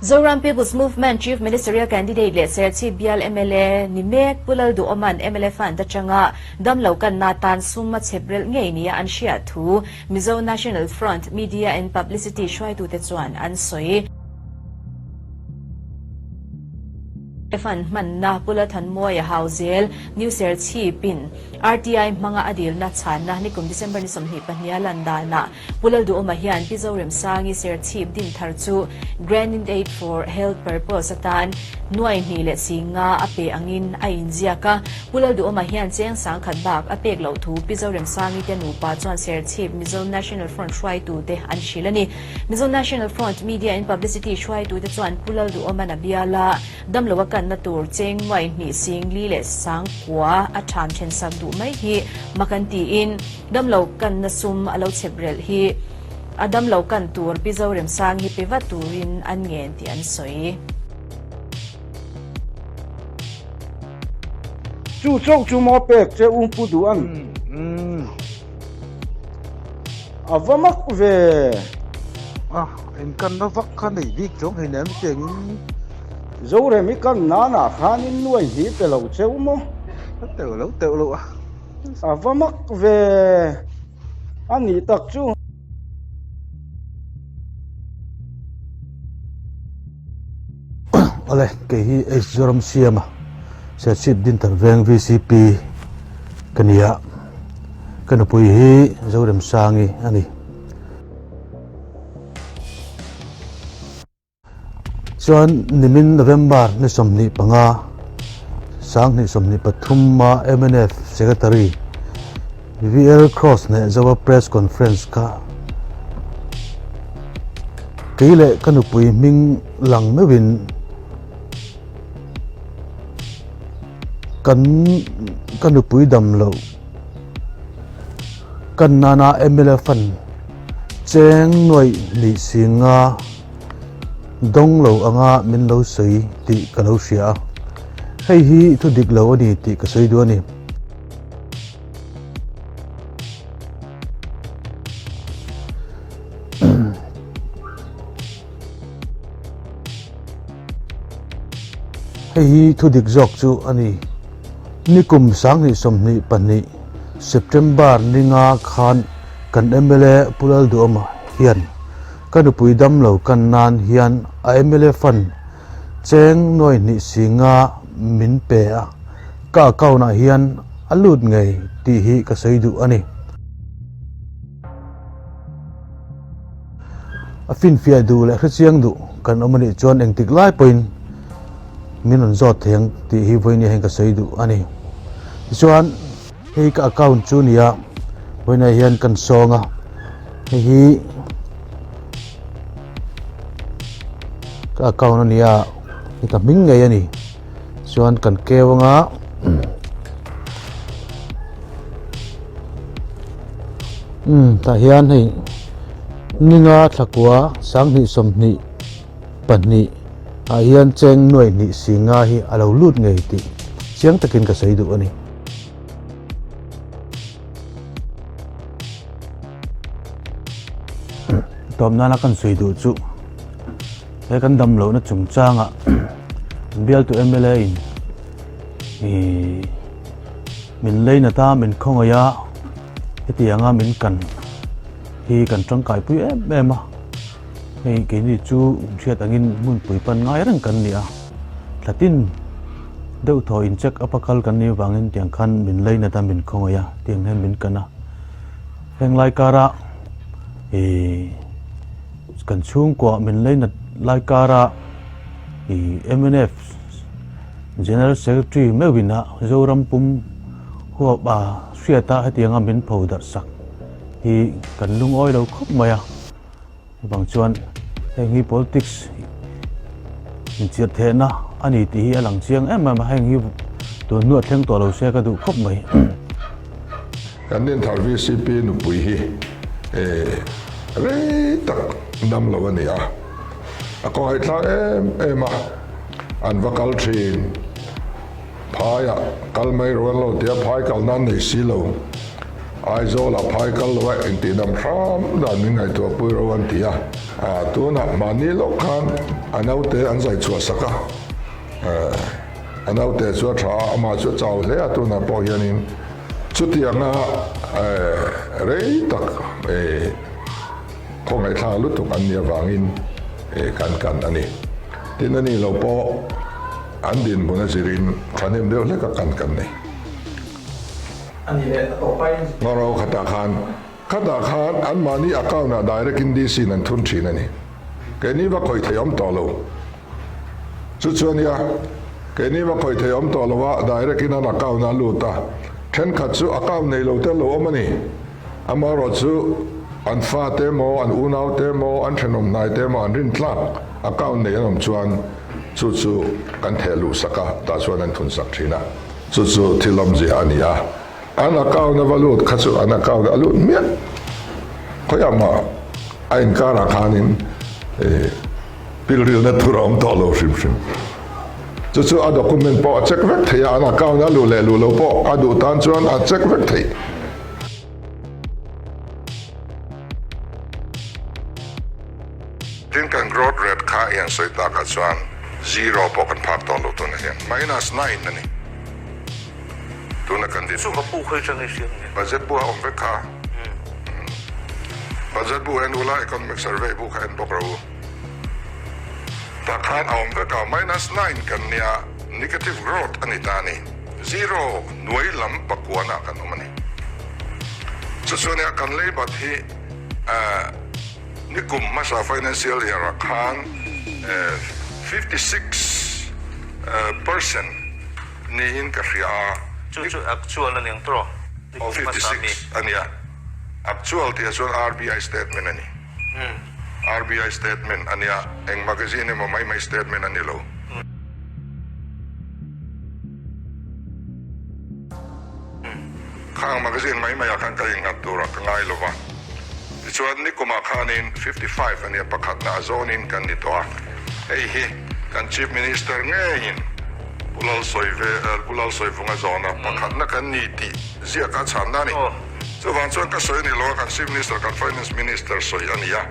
Zoram People's Movement Chief Ministerial Candidate leh Serchhip bial mla ni mek Pu Lalduhawma'n mla Fund atanga damlo kanna tan sum a chhep relh ngei nia an hriat thu Mizo National Front Media and Publicity hruaitute chuan an sawi. Fund hmanna Pu Lalthanmawia Hauzel, New Serchhipin RTI hmanga a dilna chhanna nikum December ni 22 a lan danah Pu Lalduhawma hian Pi Zoremsangi Serchhip din thar chu Grant in Aid for Health Purpose atan nuai hnih leh si nga a pe angin a inziak a. Pu Lalduhawma hian cheng sangkhat bak a pek loh thu Pi Zoremsangi te nupa chuan Serchhip Mizo National Front hruaitute an hrilh a ni. Mizo National Front Media and Publicity hruaitute chuan Pu Lalduhawma'n a bial a, Damlo a kanna tur cheng nuai hnih sing li leh sang kua a ṭham ṭhen sak duh mai hi mak an tiin damlo kanna sum a lo chhep relh hi a damlo kan tur Pi Zoremsang hi pe vat turin an ngen tih an sawi. Chu chauh chu maw pek che u Pu Duhan? A va mak ve. A inkanna vak kha nei bik chuang hei nen chengin. Zorem i kan nanah khan in nuai hni pe lo cheu maw? A teuh lo teuh lo a. A va mak ve. A nih tak chu. Awle kei hi H Zoram Siama Serchhip Dinthar Veng VCP ka ni a, ka nupui hi Zoremsangi a ni. Chuan nimin November ni 25, 2023 a mnf Secretary VL Cross hneh Zoa Press Conference kha kei leh ka nupui hming lang meuhin kan ka nupui dam loh kan nana mla fund cheng nuaih hnih si nga dawng lo anga min lo sawi tih ka lo hria a, hei hi thu dik lo a ni tih ka sawi duh a ni. Hei hi thu dik zawk chu a ni. Nikum 2022 September ninga khan kan mla Pu Lalduhawma hian Ka nupui damlo kan nan hian a mla fund cheng nuai hnih si nga min pe a, ka account ah hian a lut ngei tih hi ka sawi duh a ni. A finfiah duh leh hrechiang duh kan awm a nih chuan engtik lai pawhin min rawn zawt thei ang tih hi vawiin hian ka sawi duh a ni. Tichuan hei ka account chu nia vawiinah hian kan sawng a, hei hi ka account a nia hei ka hming ngei a ni chuan kan keu anga umm tah hian hei ninga thlakua 2022 ah hian cheng nuaih hnih si nga hi a lo lut ngei tih chiang takin ka sawi duh a ni. Tawp nana kan sawi duh chu he kan dam lohna chungchangah bialtu mla in ih min lei nat a min khawngaih a hetianga min kan hi kan tangkai pui em em a hei keini chu hriat angin hmunpui pan ngai reng kan ni a thlatin deuh thaw in check up a kal kan nih avangin tiang khan min lei nat a min khawngaih a tiang hian min kan a heng lai kara ih kan chhungkua min lei nat lai kara ih mnf General Secretary meuhin a Zoram pum huap a hriat a hetianga min pho darh sak hi kan lungawi lo khawp mai a. Chuvang chuan heng hi politics inchirh thehna a ni tih hi a lang chiang em em a, heng hi tun hnuah thleng tawh lo se ka duh khawp mai. Kan Dinthar VCP nupui hi rei tak dam lo a ni a, a kawngaihthlak em em a, an va kal thin. Phaiah kal mai rawh an lo ti a, phai kal nan nei si lo. Aizawlah phai kal lo a engtihdam hram dan min ngaihtuah pui ro an ti a. Tunah mahni lawk khan a naute an zai chhuah sak a, a naute chu a tha a, amah chu a chau hle a, tunah pawh hianin chutianga rei tak khawngaihthlak lutuk an nih avangin kan kan a ni. Tin a nih loh pawh an dinhmun a zirin thahnem deuh hleka kan kan nei. A ni leh a tawp aiin. Ngawro khatah khan khatah khan anmahni account ah direct in DC in an thun thin a ni. Keini va khawih thei awm tawh lo. Chu chu a nia, keini va khawih thei awm tawh lo a, direct in an account ah a lut a. Thenkhat chu account nei lo te lo awm a ni. Amaherawh chu an fate emaw, an unaute emaw, an thenawm hnaite emaw an rintlak account nei an awm chuan chu chu kan theh luh sak a, tah chuan an thun sak thin a. Chu chu thil awmzia a ni a, an account a va lut kha chu an account a lut miah. Khawiah mah a inkarah khanin pilrilna tur a awm tawh lo hrim hrim. Chu chu a document pawh a check vek thei a, an account a luh leh luh lo pawh a duh tan chuan a check vek thei. Tin kan growth rate kha i han sawi takah chuan zero pawh kan phak tawh lo tunah hian minus nine a ni tuna kan din. Chu ka pu khawi atang i hriat nge? Budget bu a awm vek kha. Budget bu en ula economic survey bu kha en bawk rawh u. Tah khan a awm vek a minus nine kan nia negative growth a ni ta a ni. Zero hnuai lam pakuanah kan awm a ni. Chu chuan nia kan leibat hi Nikum hmasa financial year ah khan 56 percent niin ka hria a. Chu chu actual a ni ang tawh? Aw 56 a nia. Actual tih ah chuan RBI statement a ni. RBI statement a nia, eng magazine emaw mai mai statement a ni lo. Khang magazine mai mai ah khan ka innghat turah ka ngai lo va. Tichuan nikumah khanin 55 a nia pakhatna a zawnin kan ni tawh a, hei hi kan Chief Minister ngeiin Pu Lalsawive Pu Lalsawivunga zawna pakhatna kan ni tih ziaka a chhanna a ni. Chuvang chuan ka sawi a ni lo a, kan Chief Minister, kan Finance Minister sawi a ni a.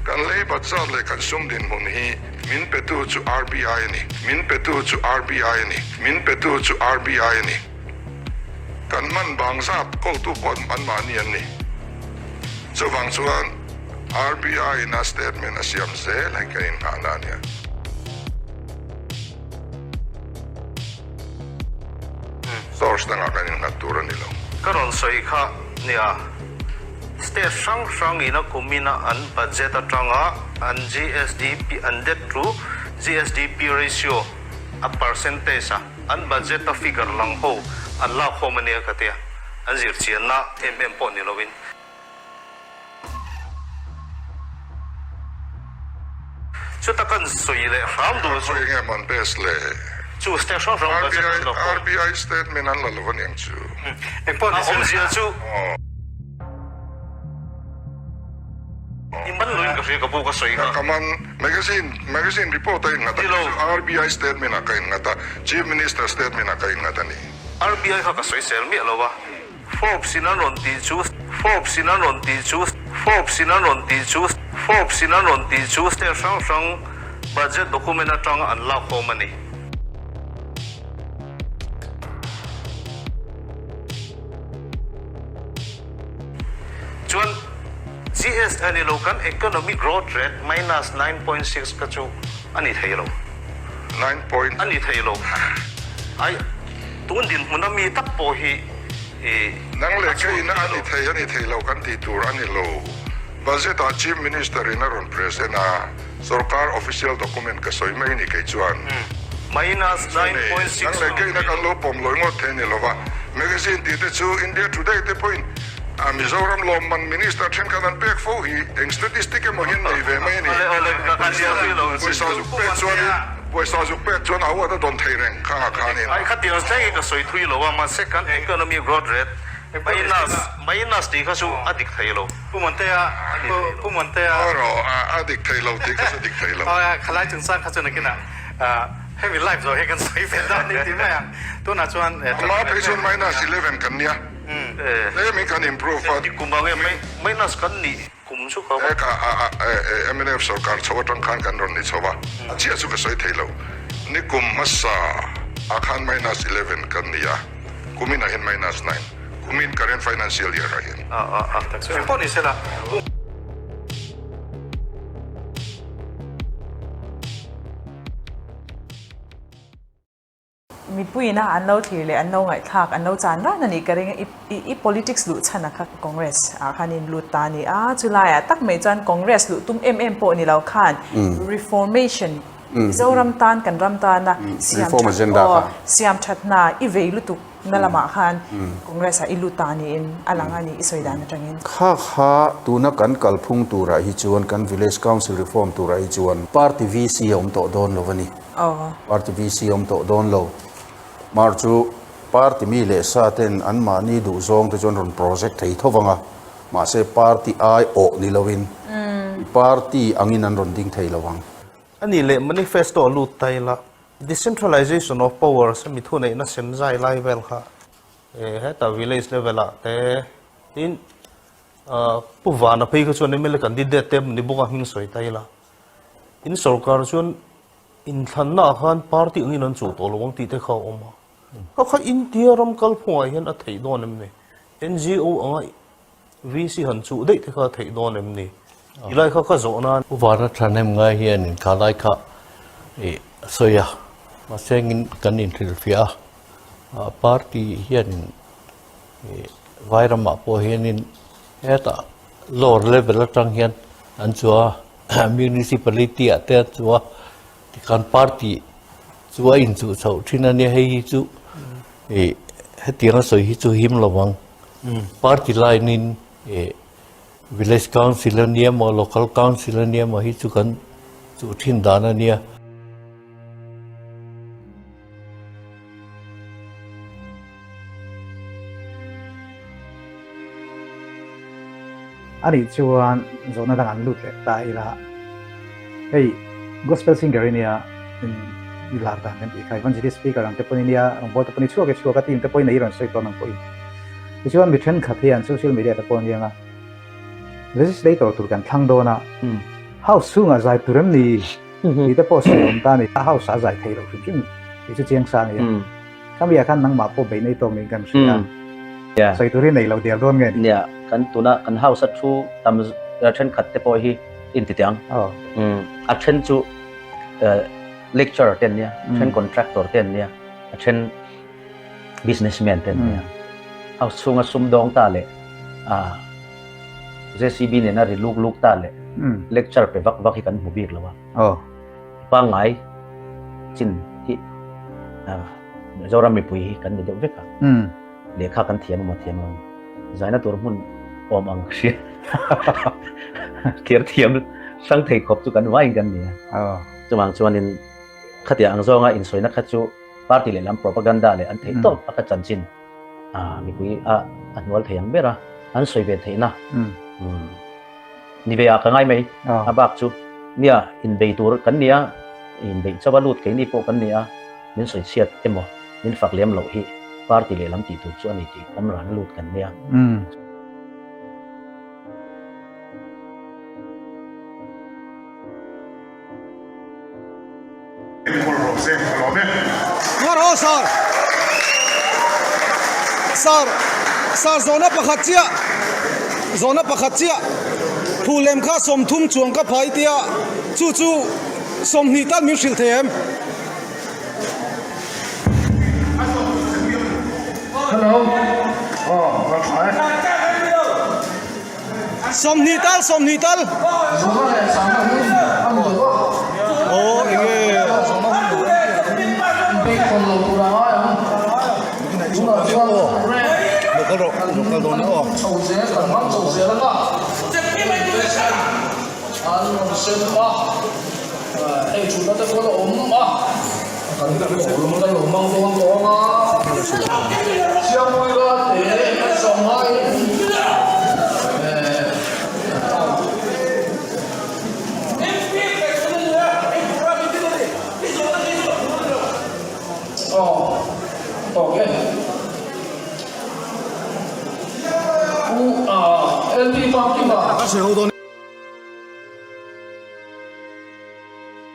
Kan leibat zat leh kan sum dinhmun hi min petu chu RBI a ni, min petu chu RBI a ni, min petu chu RBI a ni. Kan hman bang zat kawltu pawh anmahni an ni. Chuvang chuan RBI in a statement a siam zel hi kan innghahna a nia. Source dangah kan innghat tur a ni lo. Ka rawn sawi kha nia, state hrang hrang in a kum in a an budget atanga an GSDP, an debt to GSDP ratio a percentage a An budget a figure lang ho an lak khawm a nia ka tia, an zir chianna em em pawh ni loin. Chuta kan sawi leh hram duh chu. Khawi nge man best le? Chu state hrang hrang budget an la khawm. RBI statement an la lo a niang chu. A awmzia chu. I man loin ka hria ka pu ka sawi kha. Ka man magazine magazine report a innghat a Nilo. RBI statement ah ka innghat a Chief Minister statement ah ka innghat a ni. RBI kha ka sawi sel miah lo a, Forbes in an rawn tih chu Forbes in an rawn tih chu Forbes in an rawn tih chu Forbes in an rawn tih chu state hrang hrang budget document atanga an lak khawm a ni. Chuan GS a ni lo kan economy growth rate minus 9.6 kha chu a ni thei lo. Nine point. A ni thei lo. Ai tun dinhmun a mi tak pawh hi i Nang leh keiin a ni thei a ni thei lo kan tih tur a ni lo. Budget ah Chief Minister in a rawn present a, sorkar official document ka sawi mai ni kei chuan. Minus 9.6 Nang leh keina kan lo pawm lawi ngawt thei ni lova, magazine tih te chu India Today te pawhin a Mizoram lawmman minister thenkhat an pek fo hi eng statistic emaw hian nei ve mai a ni. Pawisa zuk pek chuanin pawisa zuk pek chuan a huat a dawn thei reng khangah khanin. Ai khatiang thlengin ka sawi thui lo a, mahse kan economy growth rate minus minus tih kha chu a dik thei lo. Pu Muantea, Pu Muantea. Aw rawh, a dik thei lo tih kha chu dik thei lo. Khalai chungchang kha chu nakinah Hemi live zawh hi kan sawi ve dan ni ti mai ang. Tunah chuan Amah phei chuan minus 11 kan nia. Tlem in kan improve a. Engti kum ang em minus kan nih kum chu ka. Heka mnf sorkar chho atang khan kan rawn ni chho a, a chiah chu ka sawi thei lo. Nikum hmasa ah khan minus 11 kan ni a, kumin ah hian minus 9, kumin current financial year ah hian. Engpawh ni sela. Mipuiin a an lo thlir leh an lo ngaihthlak, an lo chan ran a nih ka ring a, i i politics luh chhan a kha Congress ah khan in lut ta a ni a, chulaiah tak mai chuan Congress luh tum em em pawh ni lo khan Reformation Mizoram tan kan ram tana siam that aw siam that hna i vei lutuk na lamah khan Congress ah i lut ta niin a lang a ni i sawi dan atangin. Kha kha tuna kan kalphung turah hi chuan kan Village Council Reform turah hi chuan Party VC a awm tawh dawn lo a ni. Party VC awm tawh dawn lo. Mar chu party mi leh sa ten anmahni duh zawng te chuan rawn project thei tho vang a, mahse party ai awh ni loin party angin an rawn ding thei lo ang. A nih leh manifesto a lut ta ila, decentralization of powers a mi thuneihna sem zai lai vel kha heta village level ah te tin Pu Vana phei kha chuan mla candidate te ni bawk a hming sawi ta ila, in sorkar chuan Inthlanna ah khan party angin an chuh tawh lo ang tih te kha a awm a. Kha kha India ram kalphungah hian a theih dawn em ni? NGO anga VC han chuh daih te kha a theih dawn em ni? Ti lai kha ka zawh nan. Pu Vana Thahnem ngai hian inkha lai kha i sawi a, mahse engin kan inhrilhfiah a, party hianin vai ramah pawh hianin hetah lower level atang hian an chuh a, municipality ah te an chuh a, tikhan party chu a inchuh chhoh thin a nia, hei hi chu ih hetiang a sawi hi chu him lo ang, party line in ih village council a nia maw local council a nia maw hi chu kan chuh thin dan a nia. A nih chuan zawhna dang an lut leh ta ila, hei gospel singer i nia i lar dan kan tih kha evangelist speaker ang te pawh i nia rawngbâwl te pawh ni chhuak i chhuak a team te pawhin i rawn sawi tawn ang pawhin tichuan mi thenkhat hian social media te pawh aniang a legislator tur kan thlang dawn a house chhungah zai tur em ni tih te pawh sawi awm ta a ni a house ah a zai thei lo hrim hrim tih chu chiang sa a ni a. Khami ah khan nangmah pawh beih nei tawk niin kan hria a, sawi tur hi nei lo dial dawn nge ni? Nia, kan tuna kan house a thu tam thenkhat te pawh hi inti teh ang. A then chu lecturer te an nia, a then contractor te an nia, a then businessman te an nia. House chhunga sumdawng ta leh JCB nena ri luk luk ta leh lecture pe vak vak hi kan hmu bik lo a. Pangngai chin hi Mizoram mipui hi kan ni deuh vek a, lehkha kan thiam emaw thiam lo zaina tur hmun awm ang hria thlir thiam hrang thei khawp chu kan vaiin kan ni a. Chuvang chuanin khatiang ang zawnga insawina kha chu party lehlam propaganda leh an theih tawp a kha chanchin mipui a hnual thei ang ber a, an sawi ve theihna. Ni ve ah ka ngai mai. A bak chu nia inbei tur kan nia, inbeih chauh a lut keini pawh kan nia, min sawi chhiat emaw min fak lem loh hi party lehlam tih tur chu a ni tih awm ran a lut kan nia. Sar sar sar zawhna pakhat chiah zawhna pakhat chiah phu lem kha 30 chuang ka phai tia chu chu 20 tan min hrilh thei em. 20 tal 20 tal aw enge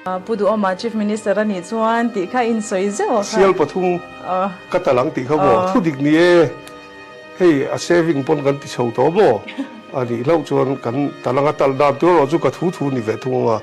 Pu Duhawma Chief Minister a nih chuan tih kha in sawi zeuh a kha. Sial pathum ka tal ang tih kha maw? Thu dik ni e, hei a saving pawn kan ti chho tawh maw? A nih hlauh chuan kan tal anga tal dan tur erawh chu ka thu thu ni ve thung anga.